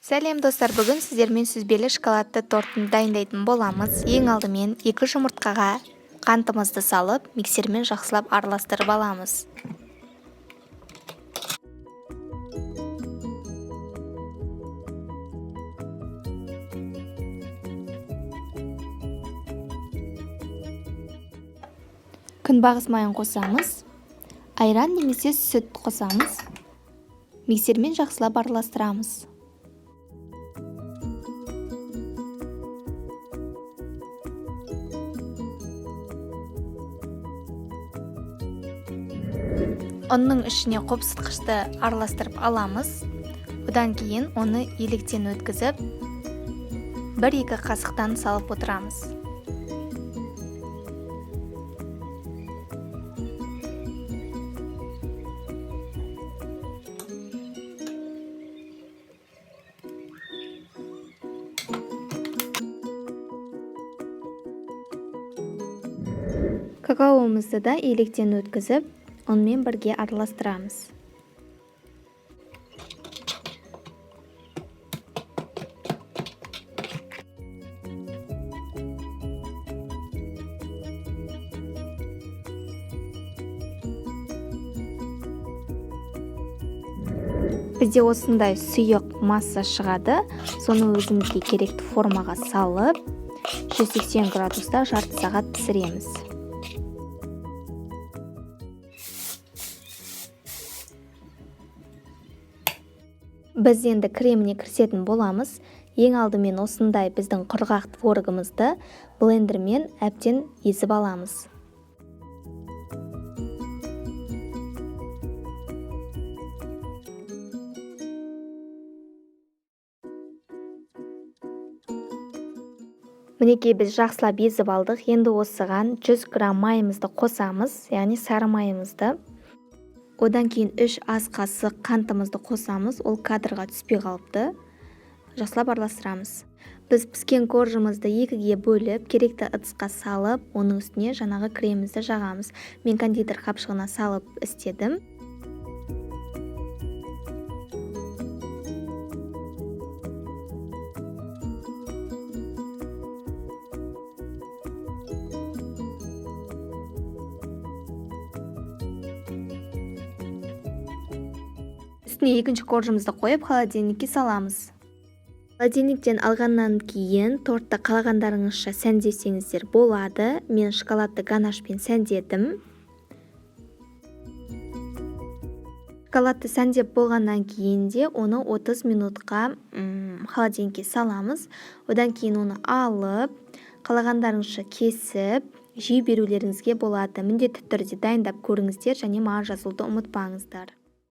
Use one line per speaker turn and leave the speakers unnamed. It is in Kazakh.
Сәлем, достар! Бүгін сіздермен сүзбелі шоколадты тортын дайындайтын боламыз. Ең алдымен 2 жұмыртқаға қантымызды салып, миксермен жақсылап араластырып аламыз. Күнбағыс майын қосамыз, айран немесе сүт қосамыз, миксермен жақсылап араластырамыз. Ұнның ішіне қопсытқышты араластырып аламыз. Одан кейін оны електен өткізіп, 1-2 қасықтан салып отырамыз. Какаоымызды да електен өткізіп, ұнмен бірге араластырамыз. Бізде осындай сұйық масса шығады. Соны өзімізге керекті формаға салып, 180 градуста жарты сағат пісіреміз. Біз енді креміне кірісетін боламыз. Ең алдымен осындай біздің құрғақ творогымызды блендермен әбден езіп аламыз. Мінекей, біз жақсылап езіп алдық. Енді осыған 100 грамм майымызды қосамыз, яғни сары майымызды. Одан кейін 3 ас қасық қантымызды қосамыз. Ол кадрға түспей қалыпты. Жақсылап араластырамыз. Біз піскен коржымызды екіге бөліп, керекті ыдысқа салып, оның үстіне жаңағы кремімізді жағамыз. Мен кондитер қапшығына салып істедім. Үстіне екінші коржымызды қойып, холодильникке саламыз. Холодильниктен алғаннан кейін тортты қалағандарыңызша сәндесеңіздер болады. Мен шоколадты ганашпен сәндедім. Шоколадты сәндеп болғаннан кейін де оны 30 минутқа холодильникке саламыз. Одан кейін оны алып, қалағандарыңызша кесіп, жей берулеріңізге болады. Міндетті түрде дайындап көріңіздер және маған жазуды ұмытпаңыздар.